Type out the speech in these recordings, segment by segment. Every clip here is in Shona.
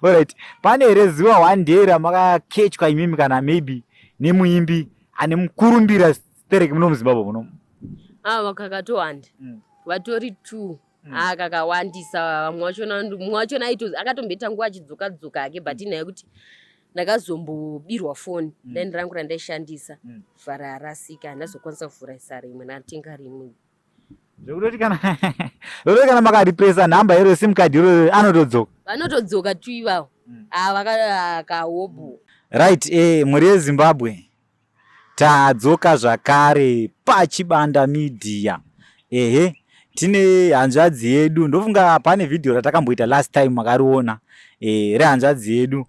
Alright, pane here zuva one day ramakakechwa imimi kana maybe nemuimbi ane mukurumbira stereki muno muZimbabwe muno? Ah, vakakatowanda. Vatori two. Ah, kakawandisa. Vamwe vachona, mumwe wachona akatomboita nguva achidzoka dzoka hake, but inyaya yekuti ndakazombobirwa foni, line rangu randaishandisa vhara rasika, handazokwanisa kuvhurisa rimwe, ndatenga rimwe. Zvekutoti kana makaripresa nhamba iro, SIM card iro, anotodzoka. Vanotodzoka tu ivavo. Ah, vakahobu. Right, mhuri yeZimbabwe, tadzoka zvakare paChibanda Media. Ehe, tine hanzvadzi yedu. Ndofunga pane vhidhiyo ratakamboita last time makariona, rehanzvadzi yedu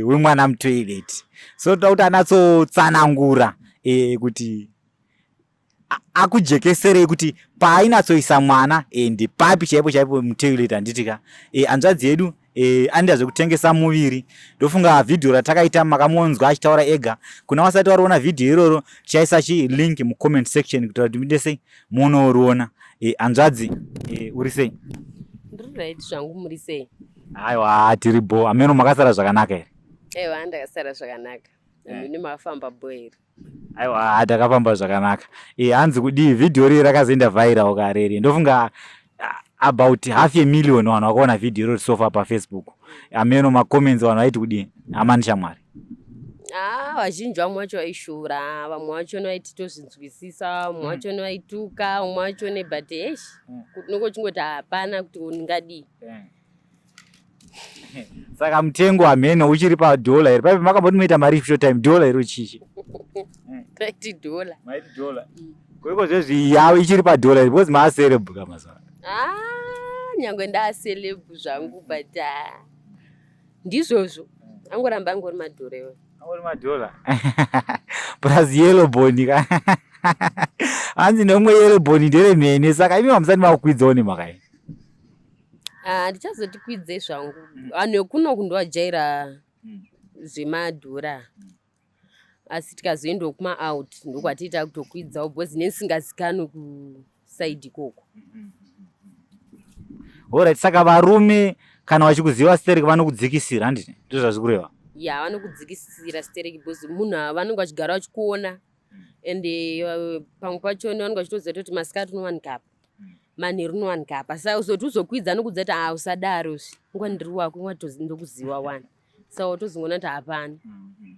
wemwana mutoilet. So toda kuti anatsotsanangura kuti akujekeserei kuti paainatsoisa mwana ndepapi chaipo chaipo mutoilet, handiti ka? Hanzvadzi yedu anoita zvekutengesa muviri. Ndofunga vhidhiyo ratakaita makamunzwa achitaura ega. Kuna vasati variona vhidhiyo iroro, tichaisa chilink mucomment section kuitira kuti muite sei, munoriona. Hanzvadzi, uri sei? Ndiri right zvangu, muri sei? Aiwa, tiri bo. Ameno, makasara zvakanaka here? Aiwa, ndakasara zvakanaka. Mune makafamba bo here? Aiwa, takafamba zvakanaka. Hanzi kudii, vhidhiyo riri rakazoenda viral karere. Ndofunga about half a million vanhu vakaona vhidhiyo irori so far paFacebook. Ameno, macomments vanhu vaiti kudii, amani shamwari? Ah, vazhinji vamwe vacho vaishura, vamwe vachona vaiti tozvinzwisisa, vamwe vachona vaituka, vamwe vachona, but eish, unonge uchingoti hapana kuti ndingadii. Saka mutengo hameno uchiri padhola here? Paipe makamboti munoita mari short time, dhola iro chichi? Taiti dhola. Maiti dhola. Kuiko zvezvi yavo ichiri padhola here? Because maaceleb ka mazuva. Ah, nyangwe ndaaceleb zvangu, but ah, ndizvozvo, angoramba angori madhora iwayo. Angori madhola plus yellow bone ka. Hanzi nemwe yellow bone nderemene. Saka imi hamusati makukwidzawo nemhaka iyi? Ah, ndichazoti kwidze zvangu. Vanhu vekunoku ndovajaira zvemadhora, asi tikazoendawo kumaout ndokwatiita kutokwidzawo, because nesingazikanwi kuside ikoko. Alright, saka varume kana vachikuziva stereki vanokudzikisira, handiti ndizvo zvazvi kureva? Ya, vanokudzikisira stereki because munhu vanenge vachigara vachikuona, ende pamwe pachona vanenge vachitoziva kuti masikati unowanika apa, manheru unowanika apa. Saka uzoti uzokwidza, anokudza kuti, "Ah, usadaro zvi, nguva ndiri wako, nguva ndokuziva wani." Saka utozingoona kuti hapana,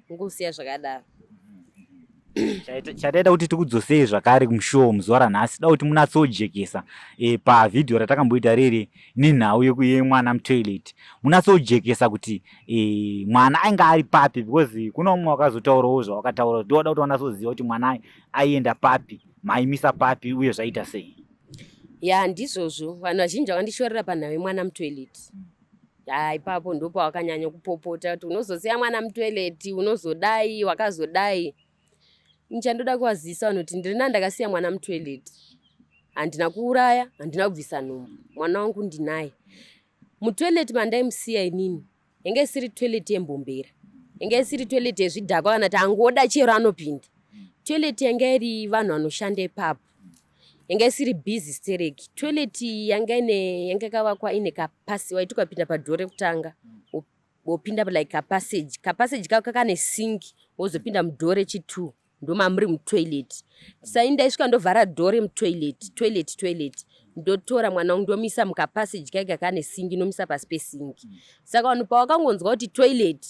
ungosiya zvakadaro. Chataita kuti tikudzosei zvakare kumushow muzuva ranhasi, da kuti munatsojekesa pavhidhiyo ratakamboita riri nenhau yemwana mutoilet, munatsojekesa kuti mwana ainge ari papi, because kuna umwe wakazotaurawo zvawakataura. Ndoda kuti wanatsoziva kuti mwana aienda papi, maimisa papi, uye zvaita sei. Ya, ndizvozvo. Vanhu vazhinji vakandishorera panhau yemwana mutoilet. Ya, ipapo ndopawakanyanya kupopota kuti unozosiya mwana mutoilet, unozodai, wakazodai. Nchandoda kuvazivisa vanhu kuti ndiri nani ndakasiya mwana mutoilet, handina kuuraya, handina kubvisa nhumbu. Mwana wangu ndinaye. Mutoilet mandaimusiya inini yange isiri toilet yembombera, yange isiri toilet yezvidhakwa kana kuti angoda chero anopinda. Toilet yanga iri vanhu vanoshanda ipapo, yanga isiri busy stereki. Toilet yanga ine, yanga yakavakwa ine kapasi, waiti ukapinda padhoo rekutanga, wopinda like kapassage, kapassage kako kakane sink, wozopinda mudhoo rechi2, ndomamuri mutoilet. Sai ndaisvika ndovhara dhoo remutoilet, toilet, ndotora mwana wangu ndomisa mukapassage kaika kane sink, ndomisa pasi pesink. Saka vanhu pavakangonzwa kuti toilet,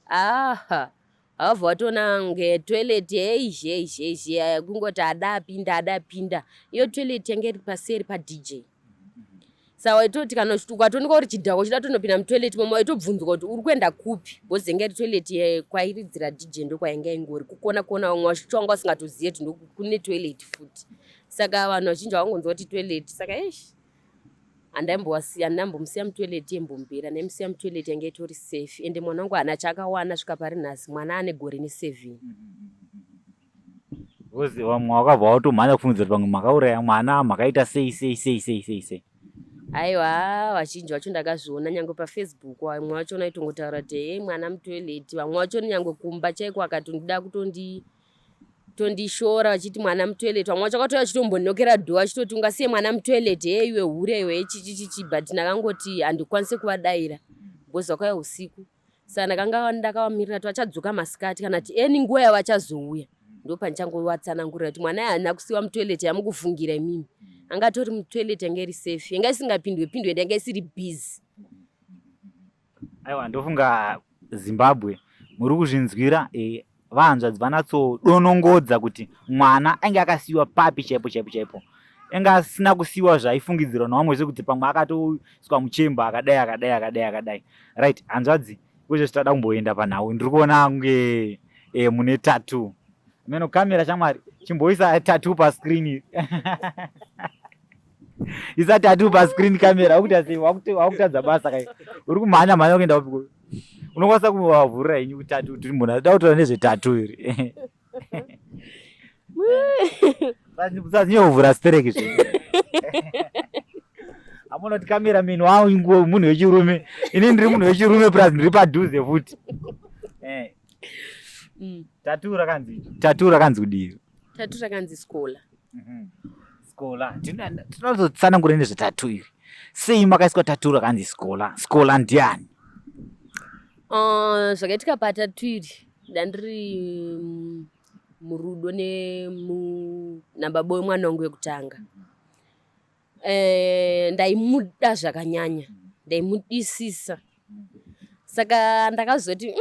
aha, havabva vatoona nge toilet eizhe izhe izhe, kungoti ada apinda, ada apinda. Iyo toilet yanga iri paseri paDJ. Saka waitoti kana ukatoonekwa uri chidhakwa uchida tonopinda mutoilet momo, waitobvunzwa kuti uri kuenda kupi, because yanga iri toilet kwairidzira DJ, ndokwainga ingori kukona kona. Vamwe vacho vanga vasingatozive kuti kune toilet futi. Saka vanhu vazhinji vakangonzwa kuti toilet. Saka eish, handaimbowasiya, handambomusiya mutoilet yembombera, ndaimusiya mutoilet yanga itori safe. Ende mwana wangu haana chaakawana svika pari nhasi. Mwana ane gore ne7. Because vamwe vakabva vatomhanya kufungidzira kuti pamwe makauraya mwana, makaita sei sei sei sei sei sei. Aiwa, vazhinji vacho ndakazviona nyange paFacebook. Vamwe vacho vaitongotaura kuti, "He, mwana mutoilet." Vamwe vacho nyange kumba chaiko akatondida kutondishora vachiti mwana mutoilet. Vamwe vacho vakatouya vachitombonokera dhoo vachitoti, "Ungasiye mwana mutoilet? He, iwe hure iwe, chichi chichi." But ndakangoti handikwanisi kuvadaira. Because vakauya usiku. Saka ndakanga ndakavamirira kuti vachadzoka masikati kana kuti any nguva yavachazouya. Ndopandichangovatsanangurira kuti mwana haana kusiwa mutoilet yamukufungira imimi. Angatori mutoilet yanga iri safe, yanga isingapindwe pindwe yanga isiri busy. Aiwa ndofunga Zimbabwe muri kuzvinzwira e, vahanzvadzi vanatsodonongodza kuti mwana ainge akasiyiwa papi chaipo chaipo chaipo anga asina kusiyiwa zvaifungidzirwa nevamwe zvekuti pamwe akatoiswa muchemba akadai akadai akadai akadai right hanzvadzi kwezve zvitada kumboenda panhau ndiri kuona kunge e, mune tatu meno kamera shamwari chimboisa tatu pascreen isa tatu pascreen camera wakuita sei wakutadza basa kai uri kumhanya mhanya kuenda kupi unokwanisa kuvavhurira henyu tatu timbona da kutaura nezvetatu iri usanyanya stereki zve amona kuti camera man wangu munhu wechirume ini ndiri munhu wechirume plus ndiri padhuze futi eh. Tatu rakanzi tatu rakanzi kudii? Tatu rakanzi skola. Skola. Tinozotsanangura nezvetatu iri. Sei makaiswa tatu rakanzi skola? Skola ndiani? Zvakaitika patatu iri ndandiri murudo nababa wemwana wangu wekutanga. Ndaimuda zvakanyanya, ndaimudisisa. Saka ndakazoti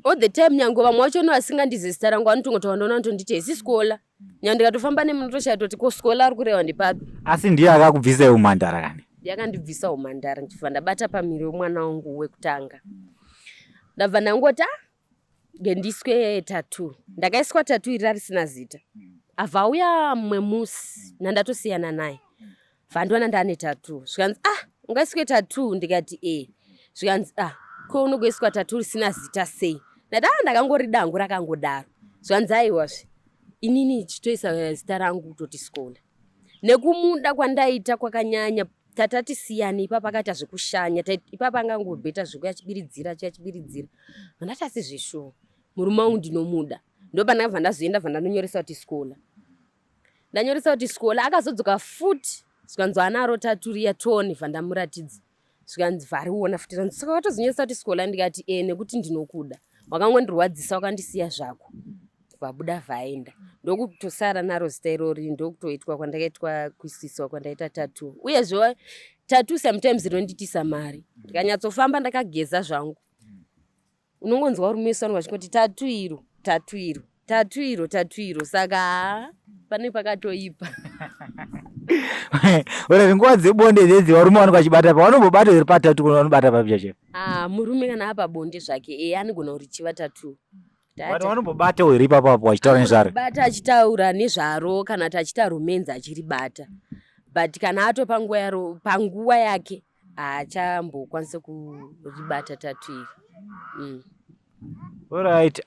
all the time nyange vamwe vachona vasingandizivi zita rangu vanotongotaura ndaona vanotonditi hesi skola. Nyange ndikatofamba nemunotoshaya toti ko skola ari kureva ndipapi. Asi ndiye akakubvisai umhandara kani? Ndiye akandibvisa umhandara ndichibva ndabata pamiro yemwana wangu wekutanga. Ndabva ndangoti ah ngendiswe tattoo. Ndakaiswa tattoo iri rarisina zita. Abva auya mumwe musi nandatosiyana naye. Vandiwana ndane tattoo. Zvikanzi ah ungaiswe tattoo ndikati eh. Zvikanzi ah ko unogoiswa tattoo risina zita sei? Ndati ah ndakangorida hangu rakangodaro. Zvikanzi aiwazve inini chitoisa zita rangu kutoti Skola. Nekumuda kwandaita kwakanyanya tatati siyane ipapa akaita zvekushanya ipapa angangobheta zvekuya achibiridzira achiya achibiridzira. Ndati asi zveshuwa murume wangu ndinomuda. Ndopandakabva ndazoenda bva ndanonyoresa kuti Skola. Ndanyoresa kuti Skola akazodzoka futi zvikanzi anaro tatu riya tone bva ndamuratidza. Zvikanzi variona futi zvikanzi saka watozonyoresa kuti Skola ndikati eh nekuti ndinokuda. Wakangondirwadzisa wakandisiya zvako. Vabuda vaenda. Ndokutosara naro zita irori ndokutoitwa kwandakaitwa kuisiswa kwandaita tattoo. Uyezve tattoo sometimes rinondiitisa mari. Ndikanyatsofamba ndakageza zvangu. Unongonzwa varume vese vanenge vachingoti tattoo iro, tattoo iro, tattoo iro, tattoo iro. Saka pane pakatoipa. Ora nguva dzebonde dzedzi varume vanenge vachibata pa vanombobata here patatu kana vanobata papi chacho? Ah, murume kana apa bonde zvake eh anogona kurichiva tattoo. Vanhu vanombobata here ipapo apo vachitaura nezvaro? Bata achitaura nezvaro kana kuti achiita romance achiribata. But kana ato panguva yaro panguva yake haachambokwanisa kuribata tatu iri. Alright.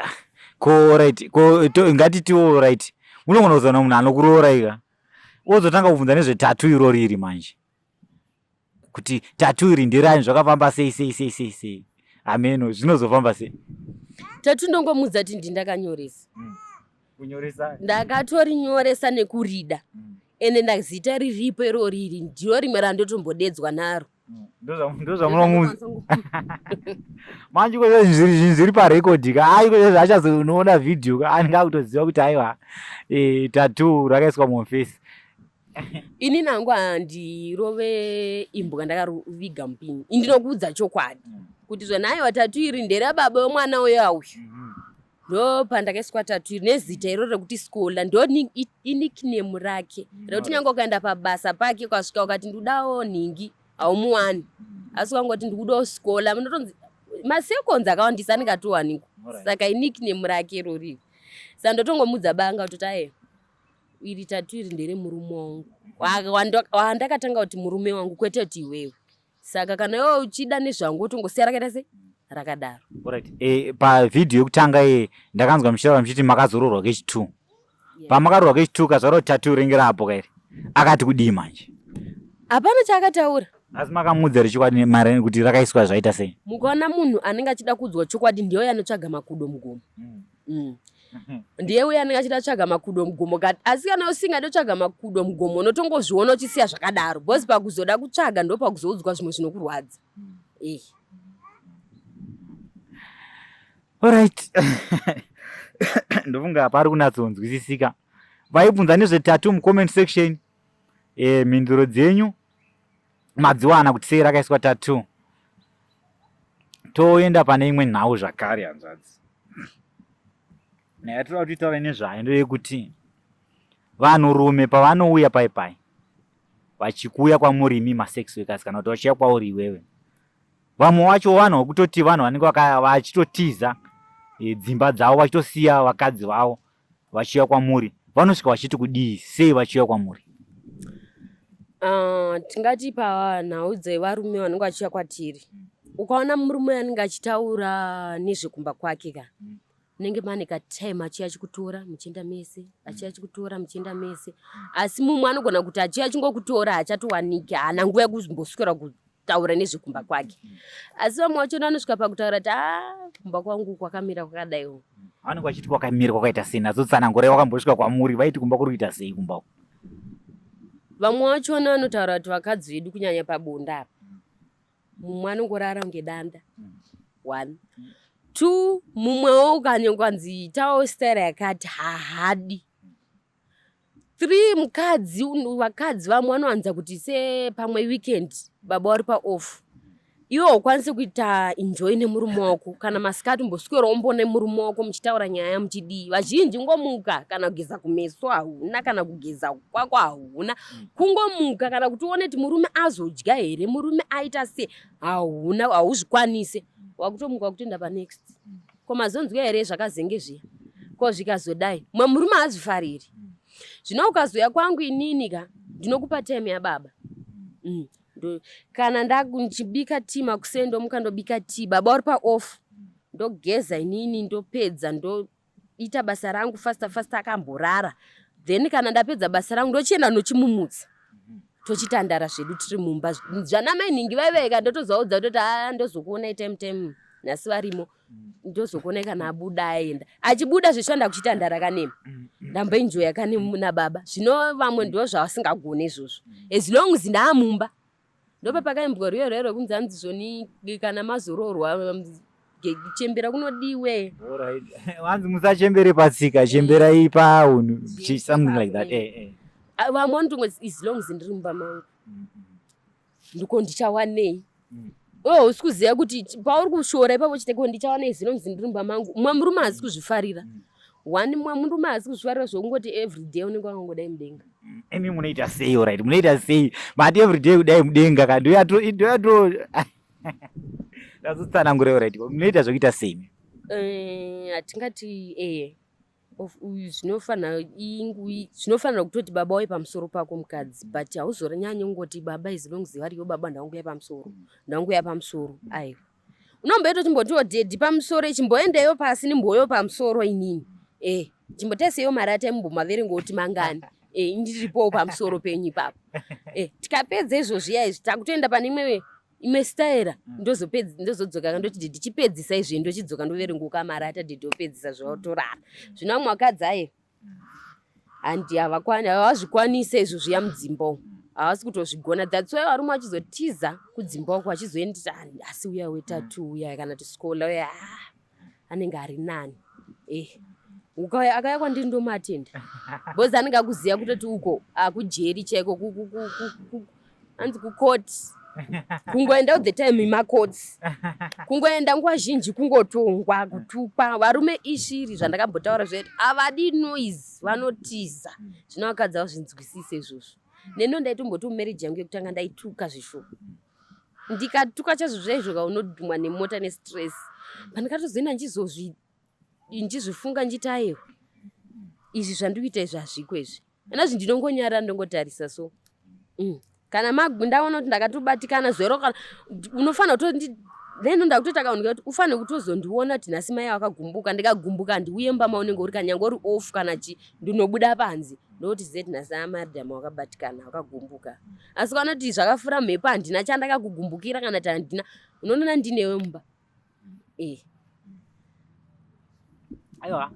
Ko right. Ko ngatitiwo right. Unogona kuzoona munhu anokuroora ika. Wozotanga kubvunza nezvetatu irori iri manje. Kuti tatu iri nderani zvakafamba sei sei sei sei sei. Ameno zvinozofamba sei? Tatu ndongomuudza kuti ndindakanyoresa. Kunyoresa. Ndakatorinyoresa nekurida. Ende ndazita riripo irori iri ndiro rimwe randotombodedzwa naro. Ndozvamunomuudza. Manje ko zvinhu zviri parekodhi ka ayi ko zvachazonoona vhidhiyo ka anenge akutoziva kuti aiwa tattoo rakaiswa mumufesi. Ini nangu handirove imbwa ndakaviga mupini. Ini ndinokuudza chokwadi kuti zvona aiwa tattoo iri nderababa wemwana uyo auyu. Ndo pandakaiswa tattoo iri nezita iro rekuti Skola ndo nickname rake. Rekuti nyange ukaenda pabasa pake ukasvika ukati ndikudawo nhingi haumuwani. Asi ukangoti ndikudawo Skola munotonzi masekonzi akawandisa anenge atowanikwa. Saka inickname rake irori. Saka ndotongomuudza banga kutoti aye iri tattoo iri ndere murume wangu. Wandakatanga kuti murume wangu kwete kuti iwewe. Saka kana iwe uchida nezvangu wotongosiya rakaita sei? Rakadaro. Alright. Pavhidhiyo yekutanga iyi ndakanzwa muchitaura muchiti makazoroorwa kechi2. Yeah. Pamakaroorwa kechi2 kazvaro kuti tattoo ringe rapo kairi. Akati kudii manje? Hapana chaakataura. Asi makamuudza here chokwadi mari kuti rakaiswa zvaita sei? Mukaona munhu anenge achida kuudzwa chokwadi ndiye uya anotsvaga makudo mugomo. Ndiye uya anenge achida kutsvaga makudo mugomo. Asi kana usingade kutsvaga makudo mugomo unotongozviona uchisiya zvakadaro. Because pakuzoda kutsvaga ndo pakuzoudzwa zvimwe zvinokurwadza. Alright. Ndofunga pari kunatsonzwisisika. Vaibvunza nezvetatu mucomment section. E, mhinduro dzenyu madziwana kuti sei rakaiswa tattoo. Toenda pane imwe nhau zvakare hanzvadzi. Nyaya yatinoda kuti taura nezvayo ndeyekuti vanhurume pavanouya pai pai vachikuuya kwamuri imi masex workers kana kuti vachiuya kwauri iwewe vamwe wacho vanhu vekutoti vanhu vanenge vachitotiza e, dzimba dzavo vachitosiya vakadzi vavo vachiuya kwamuri vanosvika vachiti kudii sei vachiuya kwamuri? Tingati panhau dzevarume vanenge vachiuya kwatiri, ukaona murume anenge achitaura nezvekumba kwake ka, munenge mane katime achiuya achikutora muchienda mese, achiuya achikutora muchienda mese. Asi mumwe anogona kuti achiuya achingokutora haachatowaniki, haana nguva yekumboswera kutaura nezvekumba kwake. Asi vamwe vachona vanosvika pakutaura kuti a kumba kwangu kwakamira kwakadaiwo. Vanenge vachiti kwakamira kwakaita sei? Natsotsanangura wakambosvika kwamuri vaiti kumba kuri kuita sei kumba uku? Vamwe vachona vanotaura kuti vakadzi vedu kunyanya pabonde apa, mumwe anongorara kunge danda, one two, mumwewo ukanzi itawo style yakati haadi. Three, mukadzi vakadzi vamwe vanowanza kuti sepamwe weekend baba vari paoff, iwe haukwanisi kuita enjoy nemurume wako kana masikati umboswera umbone murume wako muchitaura nyaya muchidii. Vazhinji ngomuka kana kugeza kumeso hauna, kana kugeza kwako hauna, kungomuka kana kuti uone kuti murume azodya here, murume aita sei, hauna, hauzvikwanise, wakutomuka kutoenda panext. Ko mazonzwa here zvakazenge zviya, ko zvikazodai, mumwe murume haazvifariri. Zvino ukazoya kwangu inini ka, ndinokupa time yababa. Kana ndichibika tea makuseni, ndomuka ndobika tea, baba uri paoff, ndogeza inini, ndopedza ndoita basa rangu fasta fasta, akamborara. Then kana ndapedza basa rangu ndochienda ndochimumutsa, tochitandara zvedu tiri mumba. Zvana mai nhingi vaiveka, ndotozovaudza kutoti a ndozokuonai time time nhasi varimo, ndozokuonai kana abuda aenda. Achibuda zveshuwa ndakuchitandara kanemi, ndamboenjoya kane nababa. Zvino vamwe ndo zvavasingagone izvozvo, as long as ndaamumba. Ndopa pakaimbwa rwiyo rwai rwekunzi hanzi zvoni kana mazoroorwa chembera kunodiwe. Alright. Hanzi musachembere patsika, chemberai paunhu, something like that. Vamwe vanotongoti as long as ndiri mumba mangu ndiko ndichawanei. Iwe hausi kuziva kuti pauri kushora ipapo chete ko ndichawanei as long as ndiri mumba mangu. Mumwe murume haasi kuzvifarira. One, mumwe murume haasi kuzvifarira zvokungoti everyday unenge wakangodai mudenga. Imi munoita sei? Alright, munoita sei? Mati everyday kudai mudenga ka, ndoyato ndoyato ndazotsanangura. Alright, munoita zvekuita sei? Hatingati zvinofanira zvinofanira kutoti baba uye pamusoro pako mukadzi, but hauzonyanyi kungoti baba as long as variyo baba ndaunguya pamusoro, ndaunguya pamusoro. Aiwa, unomboita chimbotiwo daddy pamusoro, chimboendeyo pasi nimboyo pamusoro inini, chimbotaiseiwo marata emumbomaverengo kuti mangani, ndiripowo pamusoro penyu ipapo. Tikapedza izvozviya izvi takutoenda pane imwe staira, ndozodzoka ndoti daddy chipedzisa izvi, ndochidzoka ndoverenguka marata, daddy opedzisa zvatorara. Zvino vamwe vakadzi aiwa, handi havazvikwanise izvo zviya mudzimba umu, havasi kutozvigona. That's why varume vachizotiza kudzimba uko vachizoendesa asi uya wetatu uya kana kuti skola uya anenge ari nani. Ukauya akauya kwandiri ndomuatenda because anenge akuziva kutoti uko akujeri chaiko, anzi kukoti kungoenda all the time imakotsi, kungoenda nguva zhinji kungotongwa, kutukwa. Varume ishiri zvandakambotaura zveti havadi noise, vanotiza. Zvino vakadzi havazvinzwisise izvozvo. Neno ndaitomboti mumarriage yangu yekutanga ndaituka zvishuwa, ndikatuka chaizvo zvaizvo ka, unodhumwa nemota nestress. Pandikatozoenda ndichizvifunga ndichiti aiwa, izvi zvandiri kuita izvi hazviko izvi. Anazvi ndinongonyarara ndongotarisa so. Kana ndaona kuti ndakatobatikana zero, kana unofanira kutondi then ndakutoita kaunhu kekuti ufanire kutozondiona kuti nhasi mai vakagumbuka. Ndikagumbuka handiuye mumba maunenge uri, kanyange uri off kana chi, ndinobuda panze ndoti zeti nhasi amadhamu wakabatikana wakagumbuka. Asi kana kuti zvakafura mhepo, handina chandakakugumbukira kana kuti handina, unoona ndinewe mumba. Aiwa,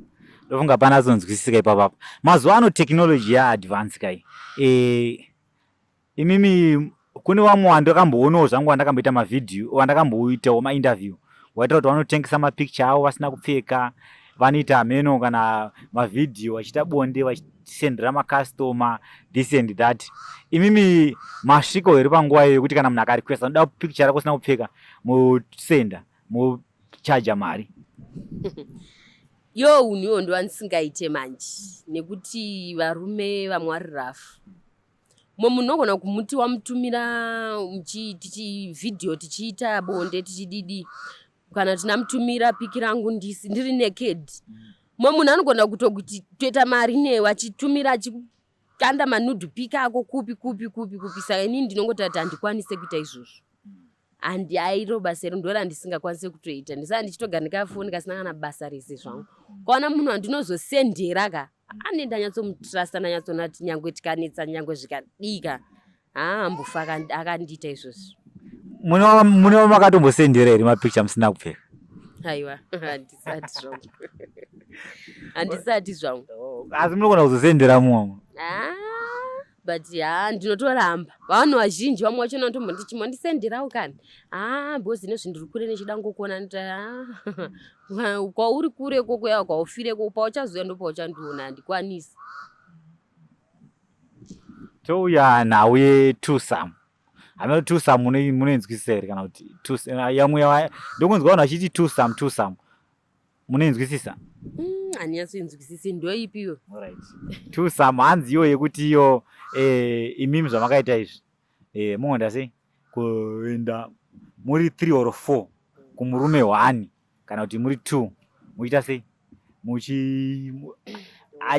ndofunga pana zonzwisisika ipapapa. Mazuva ano technology yaadvance kai. Imimi kune vamwe wandakamboonawo zvangu, wandakamboita mavhidhiyo, wandakamboitawo mainterview. Waitaura kuti vanotengesa mapicture avo vasina kupfeka, vanoita hameno kana mavhidhiyo vachiita bonde vachisendera macustomer this and that. Imimi masviko here panguva iyoyo yekuti kana munhu akarequesta anoda picture rako usina kupfeka mosenda mochaja mari? Yo unhu iwo ndowandisingaite manje nekuti varume vamwe vari rafu. Mumwe munhu unogona kumuti wamutumira vhidhiyo tichiita bonde tichididi kana kuti ndamutumira piki rangu ndisi ndiri naked. Mumwe munhu anogona kutokuti toita mari newe achitumira achikanda manude pic ako kupi kupi kupi kupi. Saka inini ndinongoti kuti handikwanise kuita izvozvo. Handi airo basa iro ndorandisingakwanise kutoita. Ndisati ndichitogara ndikafoni kasina kana basa rese zvangu. Ukaona munhu wandinozosendera ka ane ndanyatsomutrasta ndanyatsoona kuti nyangwe tikanetsa nyangwe zvikadika haambofa akandiita izvozvo. Mune wamakatombosendera here mapicture musina kupfeka? Aiwa, handisati zvangu. Handisati zvangu. Asi munogona kuzosendera mumwe. Ah, but haa ndinotoramba. Vanhu vazhinji vamwe vacho vanotombonditi chimondisenderawo kani. Ah, because ine zvinhu ndiri kure nechida ngokuona ndoti ah, kwauri kure ikoko yawa kwaufire ikoko pauchazouya ndopauchandiona handikwanisi. Touya nhau yetwosome. Hameno twosome munoinzwisisa here kana kuti yamwe ndokunzwa vanhu vachiti twosome twosome. Munoinzwisisa? Handinyatsoinzwisisi ndoipi iyo? Alright. Twosome hanzi iyo yekuti iyo imimi zvamakaita izvi mungoenda sei kuenda muri 3 or 4 kumurume 1 kana kuti muri 2 muchiita sei muchi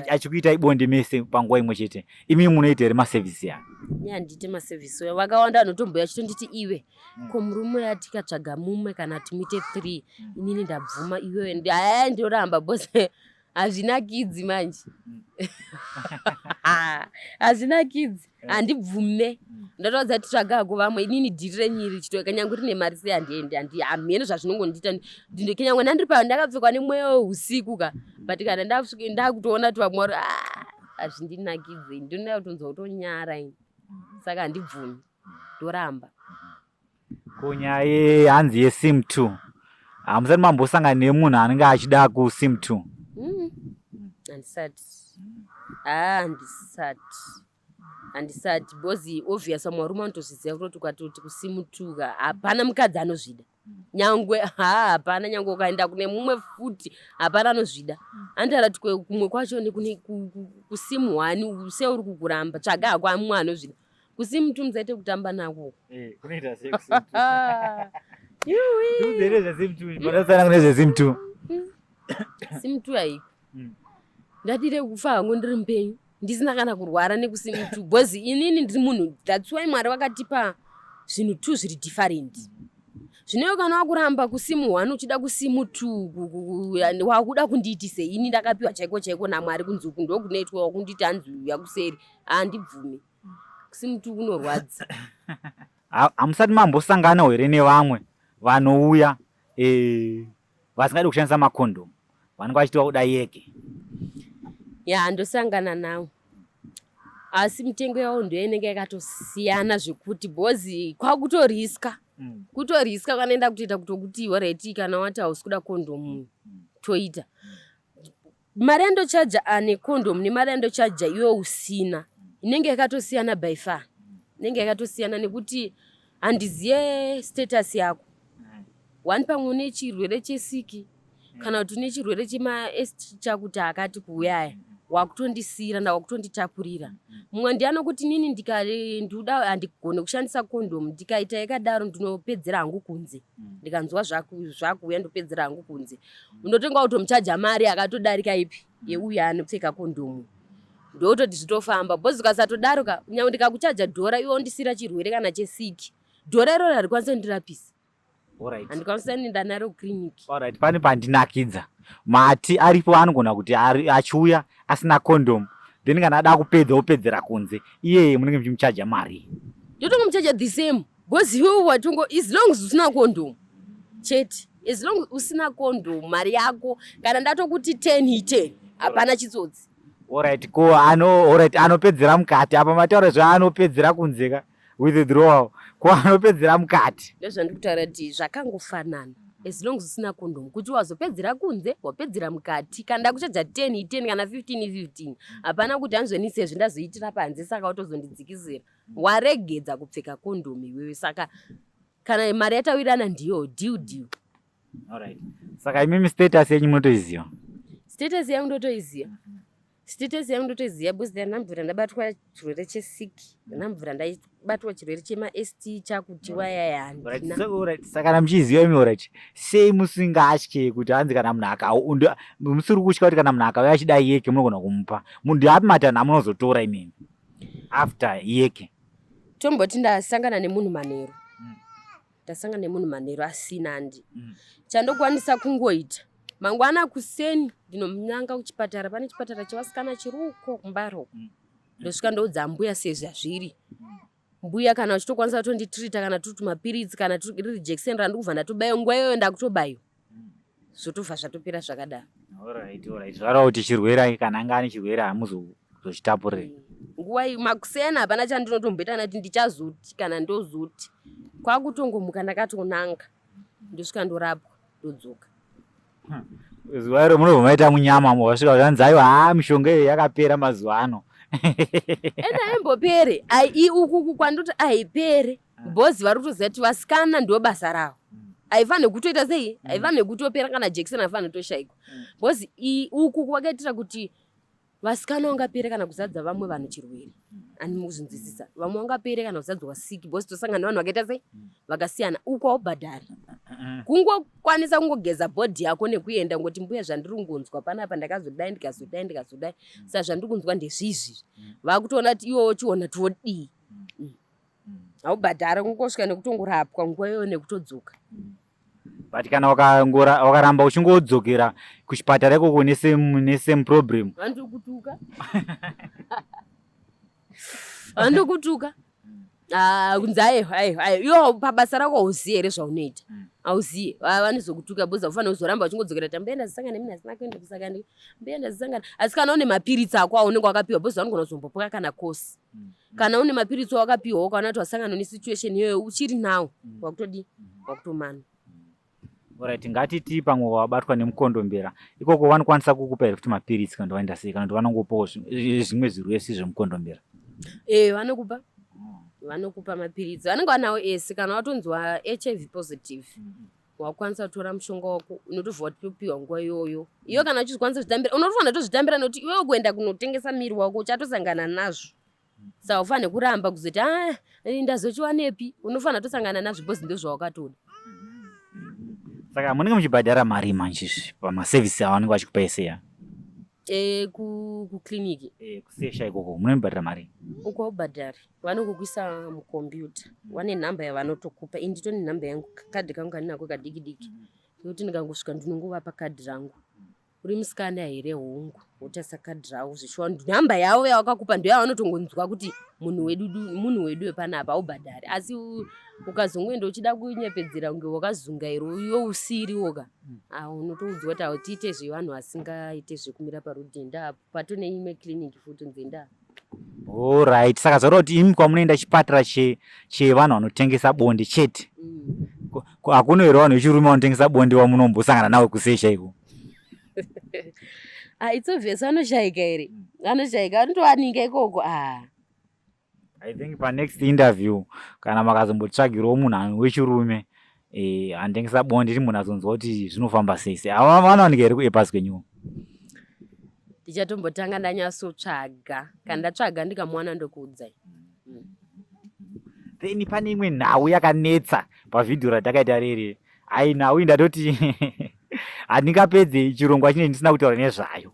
achikuitai bonde mese panguva imwe chete. Imi munoita here maservice ya? Ini handiite maservice oya. Vakawanda vanotomboya vachitonditi iwe ko murume uya tikatsvaga mumwe kana timuite 3 inini ndabvuma iwewe haya ndoramba because hazvinakidzi manje. Hazvinakidzi, handibvume. Ndatoudza kuti tsvaga hako vamwe inini dhiri renyu iri chitoka nyangwe rine mari sei handiendi handi hameno zvazvinongondiita. Nyangwe ndandiri pa ndakapfekwa nemweya weusiku ka but kana ndakutoona kuti vamwe vari hazvindinakidzi ndinoda kutonzwa kutonyara ini saka handibvumi ndoramba. Ko nyaya yehanzi yesim 2 hamusati mambosangana nemunhu anenge achida kusim 2? Handisati. Handisati. Handisati because obvious vamwe varume vanotozviziva kutoti ukatoti kusim 2 ka hapana mukadzi anozvida. Nyangwe hapana nyangwe ukaenda kune mumwe futi hapana anozvida. Anotaura kuti kumwe kwacho nekune kusim 1 seuri kukuramba tsvaga hako mumwe anozvida. Kusim 2 musaite kutamba nako. Kunoita sei kusim 2? Yuwi. Zvesim 2, panasiyana kune zvesim 2. Sim 2 haiko. Ndadire kufa hangu ndiri mupenyu ndisina kana kurwara nekusim 2 because inini ndiri munhu that's why Mwari vakatipa zvinhu 2 zviri different. Zvino kana wakuramba kusim 1 uchida kusim 2 wakuda kundiitise ini ndakapiwa chaiko chaiko naMwari kunzi uku ndokunoitwa wakunditi hanzi uya kuseri handibvumi. Kusim 2 kunorwadza. Hamusati mambosanganawo here nevamwe vanouya vasingadi kushandisa makondomu vanenge vachiti vakuda yeke? Ya, ndosangana nawo asi mitengo yawo ndiyo inenge yakatosiyana zvekuti because kwakutoriska. Kutoriska kanoenda kutoita kutokuti alright kana wati hausi kuda kondomu toita mari yandochaja ane kondomu nemari yandochaja iwe usina inenge yakatosiyana by far. Inenge yakatosiyana nekuti handiziye status yako. One pamwe une chirwere chesiki kana kuti une chirwere chema-S chakuti akati kuuya aya wakutondisiyira nda wakutonditapurira. Mumwe ndiye anokuti inini ndikuda handigone kushandisa kondomu ndikaita yakadaro ndinopedzera hangu kunze. Ndikanzwa zvakuuya ndopedzera hangu kunze. Unotenga kutomuchaja mari akatodarika ipi yeuya anopfeka kondomu. Ndototi zvitofamba because ukasatodaro ka nyangwe ndikakuchaja dhora iwe wondisiyira chirwere kana chesiki dhora iroro harikwanisi kundirapisa. Handikwanisi kuenda naro clinic. Alright, pane pandinakidza. Mati aripo anogona kuti achiuya asina condom then kana ada kupedza opedzera kunze iyeye munenge muchimuchaja mari. Ndotongomuchaja the same because iwe watongo as long as usina condom chete as long usina condom mari yako kana ndatokuti 10 i10 hapana chitsotsi. Alright, ko ano alright anopedzera mukati apa mataura zvaanopedzera kunze ka withdrawal ko anopedzera mukati. Ndozvandikutaura kuti zvakangofanana. As long as usina condom, kuti wazopedzera kunze, wapedzera mukati, kana ndakuchaja 10 i10 kana 15 i15. Hapana kuti hanzweni sezvo ndazoitira panze saka watozondidzikisira. Waregedza kupfeka condom iwewe, saka kana mari yatawirirana ndiyo deal deal. Alright. Saka imimi status yenyu munotoiziva? Status yangu ndotoiziva. Status yangu ndotoiziva because ndandambvira ndabatwa chirwere chesiki, ndandambvira ndabatwa chirwere chemaST chakuti wayaya handina. So, alright. Saka kana muchiziva imi alright. Sei musingatye kuti hanzi kana munhu akau musiri kutya kuti kana munhu akauya achida yeke munogona kumupa. Munhu api matanho amunozotora imimi after yeke? Tomboti ndasangana nemunhu manheru. Ndasangana nemunhu manheru asina andi. Chandokwanisa kungoita mangwana kuseni ndinomunanga kuchipatara, pane chipatara chevasikana chiri uko kuMbare uko. Ndosvika ndoudza mbuya sezvazviri. Mbuya kana uchitokwanisa kutonditrita kana turi tumapiritsi kana riri jekiseni randikubva ndatobayiwa, nguva iyoyo ndakutobayiwa. Zvotobva zvatopera zvakadaro. Alright, alright. Zvareva kuti chirwere kana anga ane chirwere hamuzochitapurire. Nguva iyi makuseni hapana chandinotomboita nati ndichazoti kana ndozoti. Kwakutongomuka ndakatonanga. Ndosvika ndorapwa ndodzoka. Zuva iro munobva maita munyama wasvika zvanzi aiwa haa mishonga iyo yakapera mazuva ano. Ende haimbopere. Ai uku kwandoti haipere. Boss vari kutoziva kuti vasikana ndo basa ravo. Haifanire kutoita sei? Haifanire kutopera kana jekiseni haifanire kutoshaikwa. Boss uku kwakaitira kuti vasikana vangapere kana kuzadza vamwe vanhu chirwere. Ani mukuzvinzwisisa. Vamwe vangapere kana kuzadzwa siki boss tosangana nevanhu vakaita sei? Vakasiyana. Uku haubhadhari. Kungokwanisa kungogeza bhodhi yako nekuenda ngoti mbuya zvandiri kungonzwa panapa ndakazodai ndikazodai ndikazodai. Saka zvandiri kunzwa ndezvizvi. Vakutoona kuti iwe wochiona todii. Haubhadhari kungosvika nekutongorapwa nguva iyoyo nekutodzoka. But kana wakaramba uchingodzokera kuchipatara ikoko nesame problem. Vandokutuka. Vandokutuka. Kunzi aiwa aiwa aiwa iwe pabasa rako hauziye here zvaunoita. Hauziye. Vanozokutuka because haufaniri kuzoramba uchingodzokera kuti mbuya ndazisangana nemini asina kuenda kusangana. Mbuya ndazisangana. Asi kana une mapiritsi ako aunenge wakapiwa because vanogona kuzombopuka kana kosi. Kana une mapiritsi awakapiwa ukaona kuti wasangana nesituation iyoyo uchiri nawo wakutodii? Wakutomana. Alright, ngatiti pamwe wabatwa nemukondombera ikoko vanokwanisa kukupa here futi mapiritsi kana kuti vaenda sei kana kuti vanongopawo zvimwe zvirwere zvemukondombera? Vanokupa. Vanokupa mapiritsi. Vanenge vanawo ese kana watonzwa HIV positive. Wakwanisa kutora mushonga wako unotobva watopiwa nguva iyoyo. Iwe kana uchizvikwanisa kuzvitambira unotofanira kutozvitambira nekuti iwewe kuenda kunotengesa miri wako uchatosangana nazvo. Saka ufanire kuramba kuzoti ndazochiwanepi, unofanira kutosangana nazvo because ndozvawakatoda. Saka munenge muchibhadhara mari manje izvi pamaservice avanenge vachikupa ese ya? Kuclinic. Kusesha ikoko munenge muchibhadhara mari? Uko haubhadhari, vanokukuisa mucomputer, vane nhamba yavanotokupa. Ini nditone nhamba yangu, kadhi kangu kandinako kadiki diki. Nekuti ndikangosvika ndinongovapa kadhi rangu. Uri musikana here? Hongu. Wotarisa kadhi ravo zveshuwa, nhamba yavo yavakakupa ndiyo yavanotongonzwa kuti munhu wedu wepanapa haubhadhari. Asi ukazongoenda uchida kunyepedzera kunge wakazungaira iwe usiriwo ka, unotoudzwa kuti hatiite zvevanhu vasingaite zvekumira parudhi, enda apo patone imwe clinic futi nzi enda apo. Alright, saka zvaura kuti imi kwamunoenda chipatara chevanhu vanotengesa bonde chete. Hakuna here vanhu vechirume vanotengesa bonde vamunombosangana navo kusesha iko? It's obvious vanoshaika here? Vanoshaika, vanotowanika ikoko. I think pa next interview kana makazombotsvagirawo munhu wechirume anotengesa bonde timbonyatsonzwa kuti zvinofamba sei sei. Ava vanowanika here kuEpworth kwenyuwo? Ndichatombotanga ndanyatsotsvaga. Kana ndatsvaga ndikamuwana ndokuudzai. Then pane imwe nhau yakanetsa pavhidhiyo ratakaita rere. Ai nhau iyi ndatoti handingapedze chirongwa chine ndisina kutaura nezvayo.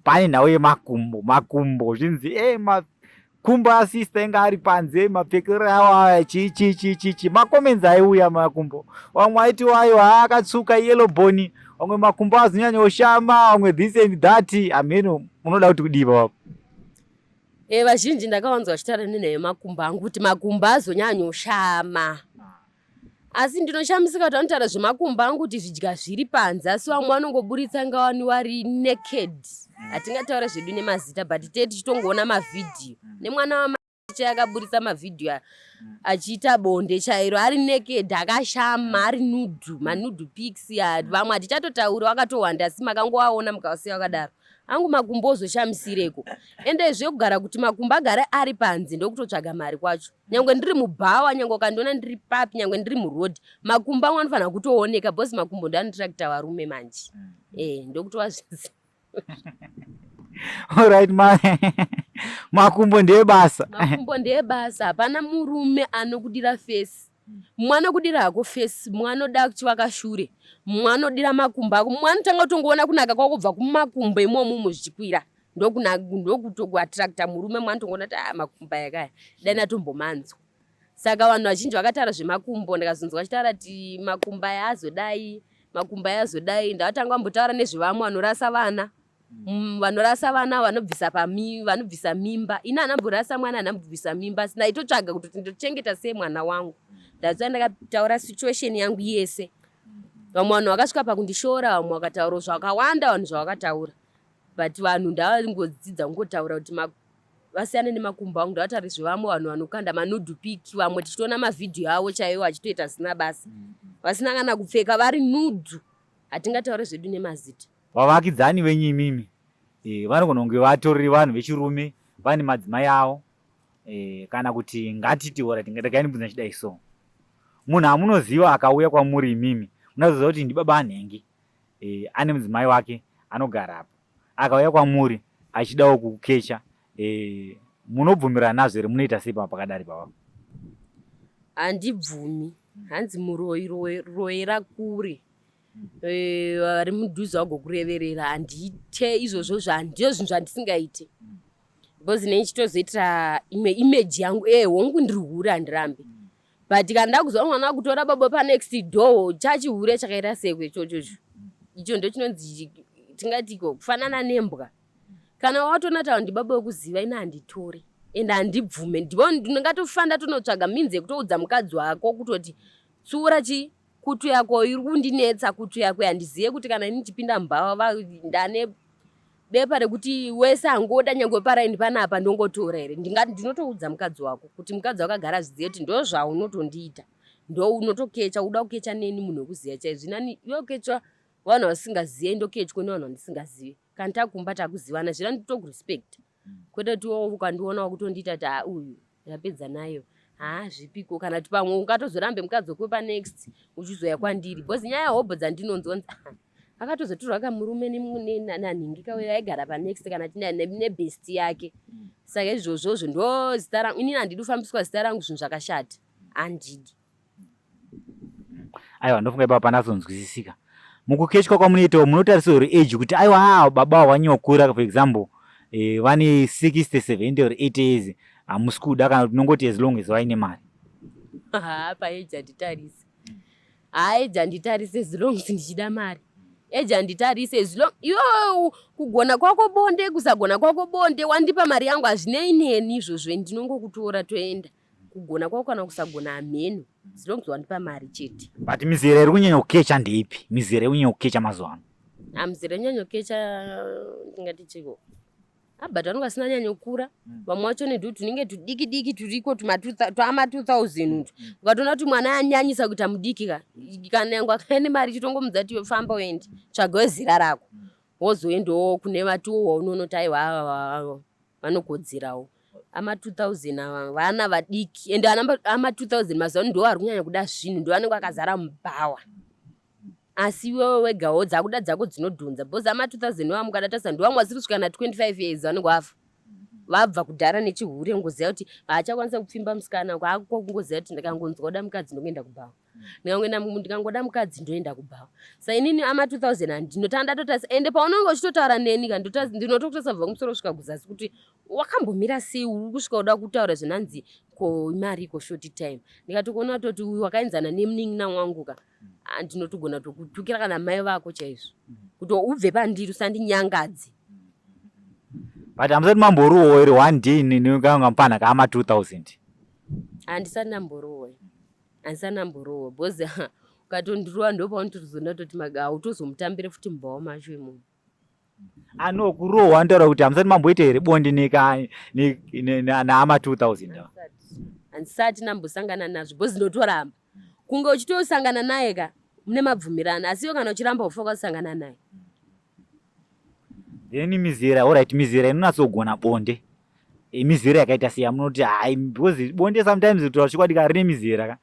Pane nhau yemakumbo, makumbo zvinzi makumbo asista inga ari panze, mapfekero awo aya chi chi chi chi chi. Macomments aiuya makumbo. Vamwe vaiti aiwa akatsvuka yellow bone, vamwe makumbo azonyanya kushama, vamwe this and that. Hameno munoda kuti kudii baba? Vazhinji ndakawanzwa vachitaura nenhau yemakumbo angu kuti makumbo azonyanyoshama. Asi ndinoshamisika kuti vanotaura zvemakumbo angu kuti zvidya zviri panze, asi vamwe vanongoburitsa ngawani vari naked. Hatingataura zvedu nemazita but tee tichitongoona mavhidhiyo nemwana wama chaiye akaburitsa mavhidhiyo aya achiita bonde chairo ari naked akashama ari nude manude pics vamwe hatichatotauri wakatowanda asi makangoaona mukawasiya wakadaro angu makumbo ozoshamisireko ende zvekugara kuti makumbo agare ari panze ndokutotsvaga mari kwacho nyangwe ndiri mubhawa nyangwe ukandiona ndiri papi nyangwe ndiri muroad makumbo angu anofanira kutooneka because makumbo ndoanotirakita varume manje e ndokutova zvese. Alright, ma makumbo ndeyebasa. Makumbo ndeyebasa. Hapana murume anokudira face. Mumwe anokudira hako face, mumwe anoda kuchivaka shure, mumwe anodira makumbo ako, mumwe anotanga kutongoona kunaka kwako kubva kumakumbo imomo umo zvichikwira. Ndokutokuattracta murume, mumwe anotongoona kuti ah, makumbo aya kaya dai ndatombomanzwa. Saka vanhu vazhinji vakataura zvemakumbo, ndikazonzwa vachitaura kuti makumbo aya azodai, makumbo aya azodai. Ndavatanga vambotaura nezvevamwe vanorasa vana, vanorasa vana vanobvisa pami, vanobvisa mimba. Ini handamborasa mwana, handambobvisa mimba, asi ndaitotsvaga kuti ndochengeta sei mwana wangu. That's why ndakataura situation yangu yese. Vamwe vanhu vakasvika pakundishora, vamwe vakataura zvakawanda, vanhu zvavakataura, but vanhu ndavangodzidza kungotaura kuti vasiyane nemakumbo angu. Ndavataure zvevamwe vanhu vanokanda manude pic, vamwe tichitoona mavhidhiyo avo chaiwo achitoita zvisina basa, vasina kana kupfeka, vari nude. Hatingataure zvedu nemazita. Vavakidzani venyu imimi vanogona kunge vatoriri vanhu vechirume vane madzimai avo, kana kuti ngatiti ora regai ndibvunze ndichidai so, munhu amunoziva akauya kwamuri imimi munozoziva kuti ndibaba anhengi, ane mudzimai wake anogara apo, akauya kwamuri achidawo kukukecha, munobvumirana nazvo here? Munoita sei pakadari pava? Handibvumi. Hanzi muroyi royera kure, vari mudhuze vagokureverera. Handiite izvozvo, zvandiyo zvinhu zvandisingaite because nei chitozoitira imwe image yangu. Hongu ndiri hure, handirambi, but kana ndakuziva mwana wakutora baba panext door, chachihure chakaita seko ichochocho, icho ndo chinonzi tingatiko kufanana nembwa. Kana watoona taura ndibaba wekuziva, ina handitore ende handibvume. Ndipo ndingatofanda ndatonotsvaga minzi yekutoudza mukadzi wako kutoti tsura chi kutu yako iri kundinetsa, kutu yako handizive kuti kana ini ndichipinda mubhawa ndane bepa rekuti wese angoda nyange paraini panapa ndongotora here. Ndinotoudza mukadzi wako kuti mukadzi wako agara zvizive kuti ndo zvaunotondiita, ndo unotokecha uda kukecha neni munhu wekuziva chaizvo. Nani iwe kukechwa vanhu vasingazive, ndokechwe nevanhu vandisingazive. Kana takumba takuzivana zvira nditokurespect, kwete kuti ukandiona wakutondiita kuti haa uyu ndapedza nayo, haa zvipiko. Kana kuti pamwe ungatozorambe mukadzi wekwe panext uchizoya kwandiri because nyaya hobho dzandinonzwa akatozotorwa kamurume nanhingi kauya aigara panext kana ti nebest yake. Saka izvozvozvo ndo zita rangu. Inini handidi kufambiswa zita rangu zvinhu zvakashata, handidi. Aiwa, ndofunga ipapo panazonzwisisika. Mukukechwa kwamunoitawo munotarisa here age kuti aiwa baba wanyokura, for example, vane 60, 70 or 80 years, hamusi kuda, kana kuti munongoti as long as vaine mari? Haa, paage handitarise. Haa, age handitarise as long as ndichida mari. Age handitarise as long iwe kugona kwako bonde, kusagona kwako bonde, wandipa mari yangu, hazvinei neni izvozvo. Ndinongokutora toenda. Kugona kwako kana kusagona hameno, as long as wandipa mari chete. But mizera iri kunyanya kukecha ndeipi, mizera iri kunyanya kukecha mazuva ano? Mizera inyanya kukecha ndingati chiko, but vanenge vasina nyanyokura. Vamwe vacho nedhu tunenge tudiki diki turiko twama 2000 utu. Ukatoona kuti mwana anyanyisa kuita mudiki ka, kana yangu akauya nemari, chitongomudza kuti famba uende tsvagawo zera rako, wozoendawo kune vatiwo waunonoti aiwa ava vanokodzerawo. Ama 2000 ava vana vadiki, ende ama 2000 mazuva ano ndo vari kunyanya kuda zvinhu, ndo vanenge vakazara mubhawa. Asi iwewe wegawo dzakuda dzako dzinodhonza because ama 2000 wava mukada tarisa ndo vamwe vasiri kusvika na 25 years, vanenge vafa vabva kudhara nechihure, ngoziva kuti haachakwanisa kupfimba musikana kwaako, kungoziva kuti ndikangonzwa kuda mukadzi ndongoenda kubhawa, ndikangoda mukadzi ndoenda kubhawa. Sa inini ama 2000 handinotanga ndatotarisa. Ende paunonge uchitotaura neni ka, ndinotokutarisa kubva kumusoro kusvika kuzasi kuti wakambomira sei uri kusvika uda kutaura zvinanzi ko imari iko short time. Ndikatokuona kutoti uyu wakaenzana nemunin'ina wangu ka, ndinotogona tokutukira kana mai vako chaizvo kuti ubve pandiri, usandinyangadze. But hamusati mamborohwa here one day nekanga mupana kaama 2000? Handisati ndamborohwa, handisati ndamborohwa because ukatondirowa ndopaunotozoona toti hautozomutambiire futi mubhawa macho imomo. Ano kurohwa ndotaura kuti hamusati mamboita here bonde naama 2000? Handisati ndambosangana nazvo because ndinotoramba. Kunge uchitosangana naye ka mune mabvumirano, asi iwe kana uchiramba ufa ukasangana naye. Then mizera, alright, mizera inonatsogona bonde, mizera yakaita sei yamunoti hai? Because bonde sometimes, kutaura chokwadi ka, rine mizera ka.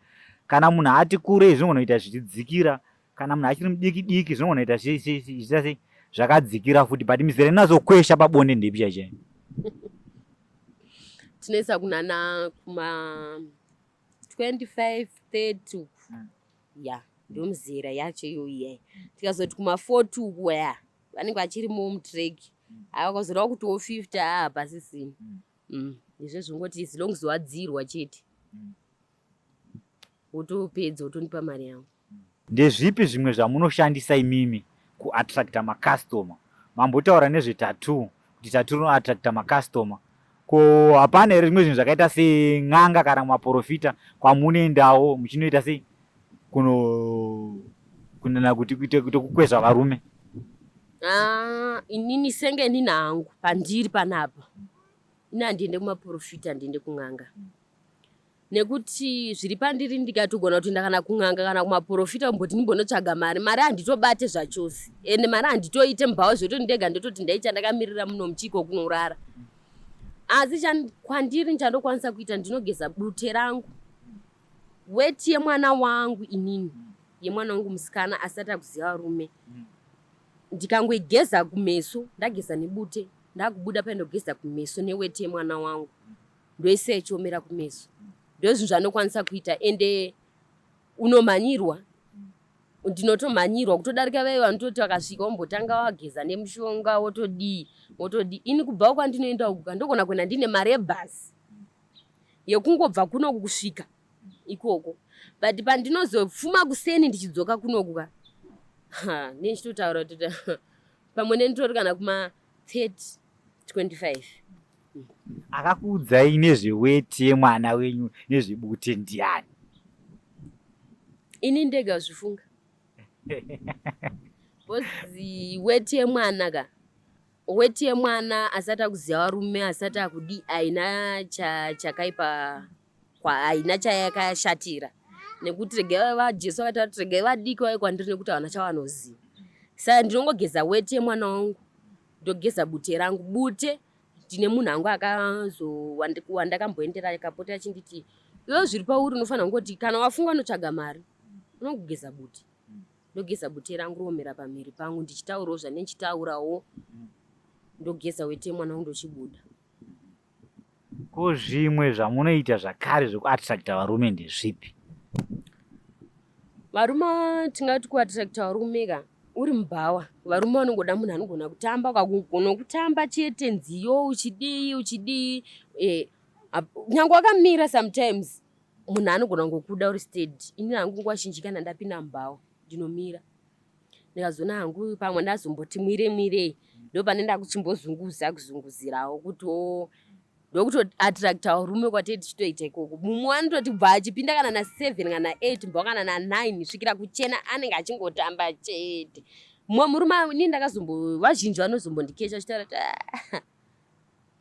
Kana munhu ati kurei zvinogona kuita zvichidzikira, kana munhu achiri mudiki diki zvinogona kuita zvichiita sei, zvakadzikira futi, but mizera inonatsokwesha pabonde ndepi chaichai? Tinoisa kunana kuma 25, 30 uku. Ya, ndo mizera yacho iyoyi iyai. Tikazoti kuma 40 uku, ya, vanenge vachirimo mutrack. Ava kazodawo kutiwo 50, aa, pasisina. Izvo zvongoti as long wadzirwa chete, wotopedza, wotonipa mari yangu. Ndezvipi zvimwe zvamunoshandisa imimi kuattracta macustomer? Mambotaura nezvetattoo, kuti tattoo rinoattracta macustomer. Ko hapana here zvimwe zvinhu zvakaita sen'anga kana maprofita kwamunoendawo muchinoita sei, kuno kunana kuti kuite kukwezva varume? Ah, inini senge inini hangu pandiri panapa, ini handiende kumaprofita, handiende kun'anga, nekuti zviri pandiri ndikatogona kutoenda kana kun'anga kana kumaprofita kumboti ndimbonotsvaga mari, mari handitobate zvachose, ende mari handitoite mubhawa zvototi ndega ndototi ndaicha ndakamirira muno muchiko kunorara. Asi kwandiri chandokwanisa kuita, ndinogeza bute rangu, weti yemwana wangu inini, yemwana wangu musikana asati akuziva varume. Ndikangoigeza kumeso, ndageza nebute, ndakubuda paindogeza kumeso neweti yemwana wangu, ndoisa ichiomera kumeso. Ndozvinhu zvandokwanisa kuita, ende unomhanyirwa, ndinotomhanyirwa kutodarika vai vanototi vakasvika wombotanga wageza nemushonga, wotodii, wotodii. Ini kubva kwandinoenda uku, ndogona kuenda ndine mari yebhasi yekungobva kunoku kusvika ikoko, but pandinozofuma kuseni ndichidzoka kunoku ka, ha, nenichitotaura kuti pamwe nenditori kana kuma 30, 25. Akakuudzai nezveweti yemwana wenyu nezvebute ndiani? Ini ndega zvifunga, because weti yemwana ka, weti yemwana asati akuziva varume, asati akudi, haina chakaipa, haina chayakashatira, nekuti regai vaJesu vakataura kuti regai vadiki vauye kwandiri nekuti havana chavanoziva. Saka ndinongogeza weti yemwana wangu, ndogeza bute rangu. Bute ndine munhu angu akazo wandakamboendera akapota achinditi, iwe zviri pauri unofanira kungoti kana wafunga unotsvaga mari, unongogeza bute. Ndogeza bute rangu roomera pamhiri pangu, ndichitaurawo zvandichitaurawo, ndogeza weti yemwana wangu, ndochibuda. Ko zvimwe zvamunoita zvakare zvekuattracta varume ndezvipi? Varume, tingati kuattracta varume ka, uri mubhawa, varume vanongoda munhu anogona kutamba. Ukagona kutamba chete nziyo, uchidii uchidii, nyange wakamira, sometimes munhu anogona kungokuda uri steady. Ini hangu nguva zhinji kana ndapinda mubhawa ndinomira, ndikazoona hangu pamwe ndazomboti mwire mwirei, ndo pane ndakuchimbozunguza kuzunguzirawo kuti o ndokutoattracta varume kwatei tichitoita ikoko. Mumwe anototi bva achipinda kana na7 kana 8 mbwa kana na9 svikira kuchena, anenge achingotamba chete. Mumwe murume ini ndakazombo, vazhinji vanozombondikecha vachitaura kuti, "Ah,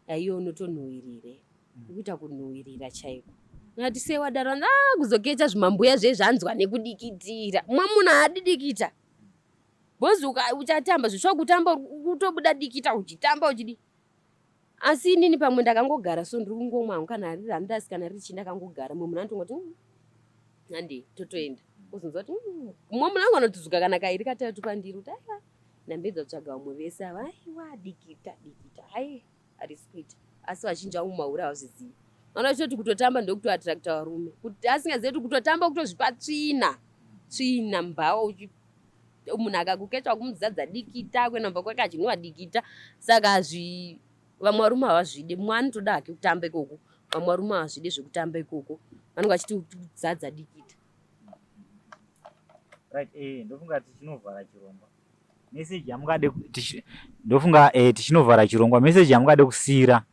aiyo unotonhuhwirire, ukuita kunhuhwirira chaiko." Ngati sei wadaro? A kuzokecha zvimambuya zve zvanzwa nekudikitira. Mumwe munhu haadidikita because uchatamba zvisva kutamba kutobuda dikita uchitamba uchidi. Asi inini pamwe ndakangogara, so ndiri kungomwa hangu, kana riri handasi, kana riri chii, ndakangogara, mumwe munhu anotongoti, handi totoenda." Uzonzwa kuti mumwe munhu angu anotudzuka kana kairi katatu pandiri kuti, "Aiwa, ndambedza kutsvaga vamwe vese ava, aiwa, dikita dikita, ai harisi kuita." Asi vazhinji vangu mahure havazvizivi, vana vachitoti kutotamba ndokutoattracta varume, kuti asingazivi kuti kutotamba kutozvipa tsvina, tsvina mubhawa, munhu akakuketwa kumuzadza dikita, kuenda mumba kwake achinwa dikita. Saka hazvi, vamwe varume havazvidi. Mumwe anotoda hake kutamba ikoko, vamwe varume havazvidi zvekutamba ikoko, vanenge vachiti kudzadza dikita. Right, ndofunga tichinovhara chirongwa, meseji yamungade ndofunga tichinovhara chirongwa, meseji yamungade kusiyira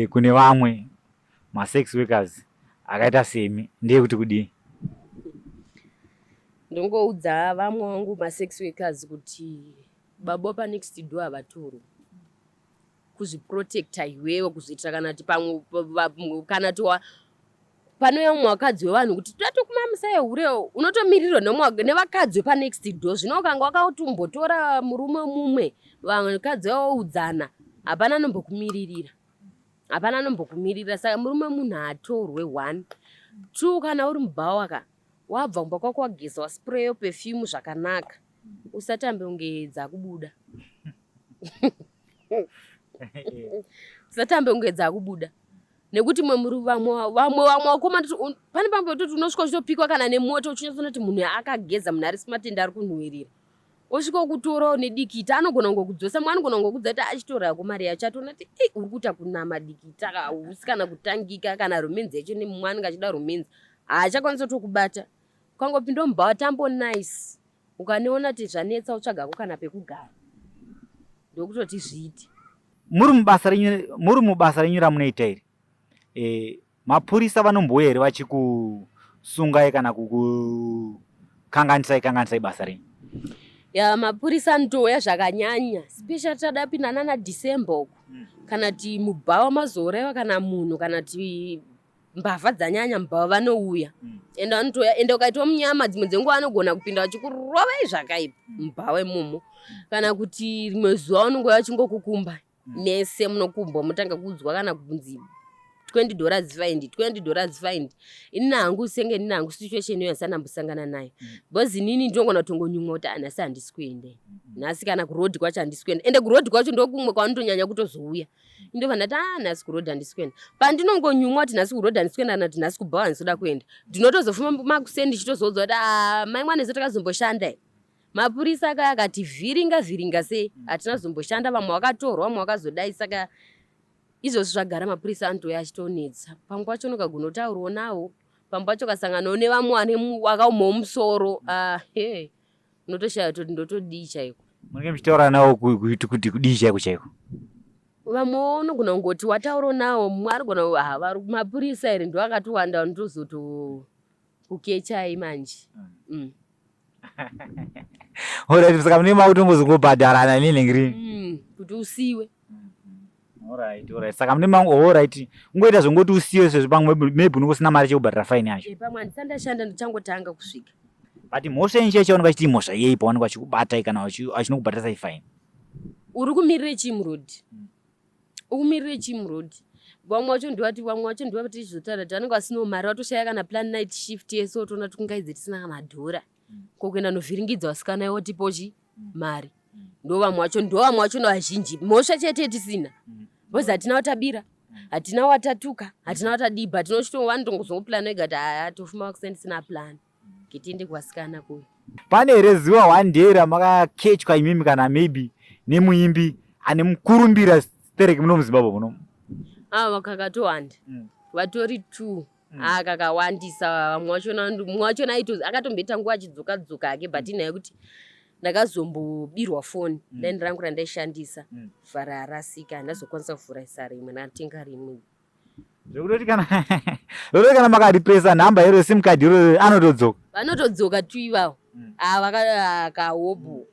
kune vamwe masex workers akaita semi ndeyekuti kudii? Ndongoudza vamwe vangu masex workers kuti Baba panext door havatorwi. Kuzviprotecta iwewe kuzoitira kana kuti pamwe kana kuti panouya mumwe wakadzi wevanhu kuti tatokumamisa yehure unotomirirwa nevakadzi vepanext door. Zvino ukanga wakatombotora murume mumwe vakadzi vawaudzana hapana anombokumiririra. Hapana anombokumirira. Saka murume munhu haatorwe one. Two kana uri mubhawa ka wabva kumba kwako wageza wasprayo perfume zvakanaka usatambe kunge dzakubuda. Usatambe kunge dzakubuda nekuti mwe muri vamwe vamwe vamwe vakoma pane pamwe petoti unosvika uchitopikwa kana nemota uchinyatsoona kuti munhu akageza munhu ari smart ende ari kunhuwirira osvika okutorawo nedikita anogona kungokudzosa mwe anogona kungokudza kuti achitora hako mari yacho atoona kuti ei uri kuita kunama dikita hausi kana kutangika kana romenzi yacho nemumwe anenge achida romenzi haachakwanisa kutokubata ukangopinda mubhawa tambo nice ukaniona kuti zvanetsa utsvagako kana pekugara ndokutoti zviite. Muri mubasa renyu muri mubasa renyu ramunoita iri e, mapurisa vanombouya here vachikusungai kana kukukanganisai kanganisai basa renyu? Ya, mapurisa anotouya zvakanyanya special tada pinda nana December uku kana ti mubhawa mazouraiwa kana munhu kana ti mbavha dzanyanya mbavha vanouya ende vanotouya ende ukaitwa munyama dzimwe dzenguva vanogona kupinda vachikurovai zvakaipa mubhawa imomo kana kuti rimwe zuva vanongouya vachingokukumba mese munokumbwa motanga kuudzwa kana kunzi 20 dollars fine 20 dollars fine inini hangu senge inini hangu situation iyo yandisandambosangana nayo because inini ndinogona kutongonyumwa kuti nhasi handisi kuenda nhasi kana kuroad kwacho handisi kuenda ende kuroad kwacho ndokumwe kwavanotonyanya kutozouya ndobva ndati a nhasi kuroad handisi kuenda pandinongonyumwa kuti nhasi kuroad handisi kuenda kana kuti nhasi kubhawa handisi kuda kuenda ndinotozofuma makuseni ndichitozoudzwa kuti a mai mwana isu takazomboshanda mapurisa akaya akati vhiringa vhiringa sei hatina zomboshanda vamwe vakatorwa vamwe vakazodai saka izvozvi zvagara mapurisa anotouya achitonetsa pamwe pacho unokagona kutaurawo nawo pamwe pacho ukasanganawo nevamwe vane vakaomawo musoro ah, he unotoshaya kuti ndotodii chaiko. Munenge muchitaura nawo kuti kuti kudii chaiko chaiko? Vamwe unogona kungoti wataura nawo mumwe anogona ah, vari mapurisa here ndo akatowanda vanotozoto kukechai manje. Alright, saka munenge makutongozongobhadharana nenhengiri. Kuti usiwe. Alright, alright. Saka mune mangu alright. Ungoita zvongoti usiye sezvo pamwe maybe unenge usina mari chekubhadhara fine yacho. Eh, pamwe handisati ndashanda ndichangotanga kusvika. But mhosva yenyu chaiyo chavanenge vachiti imhosva yei pavanenge vachikubatai kana vachinokubhadharisai fine? Uri kumirire chii muroad? Ukumirire chii muroad? Vamwe vacho ndivati vamwe vacho ndivati tichizotaura kuti vanenge vasinawo mari vatoshaya kana plan night shift yese wotoona kuti kungaidze tisina kana dhora. Ko kuenda novhiringidza vasikana iwo tipo chi mari. Ndo vamwe vacho ndo vamwe vacho vazhinji mhosva chete tisina. Because hatina watabira, hatina watatuka, hatina watadii but tinochito vanotongozongoplana vega kuti haa tofuma kuseni tisina plan. Ngetiende kuvasikana kuyo. Pane here zuva one day ramakakechwa imimi kana maybe nemuimbi ane mukurumbira stereki muno muZimbabwe muno? Ah, kakatowanda. Vatori two. Ah, kakawandisa vamwe vachona mumwe wachona akatomboita nguva achidzoka dzoka hake but inyaya yekuti ndakazombobirwa foni line rangu randaishandisa vhara rasika handazokwanisa kuvhurisa rimwe ndatenga rimwe. Zvekutoti kana zvekutoti kana makaripresa nhamba iro sim card iro anotodzoka. Vanotodzoka tu ivavo. Ah, vaka kahobho.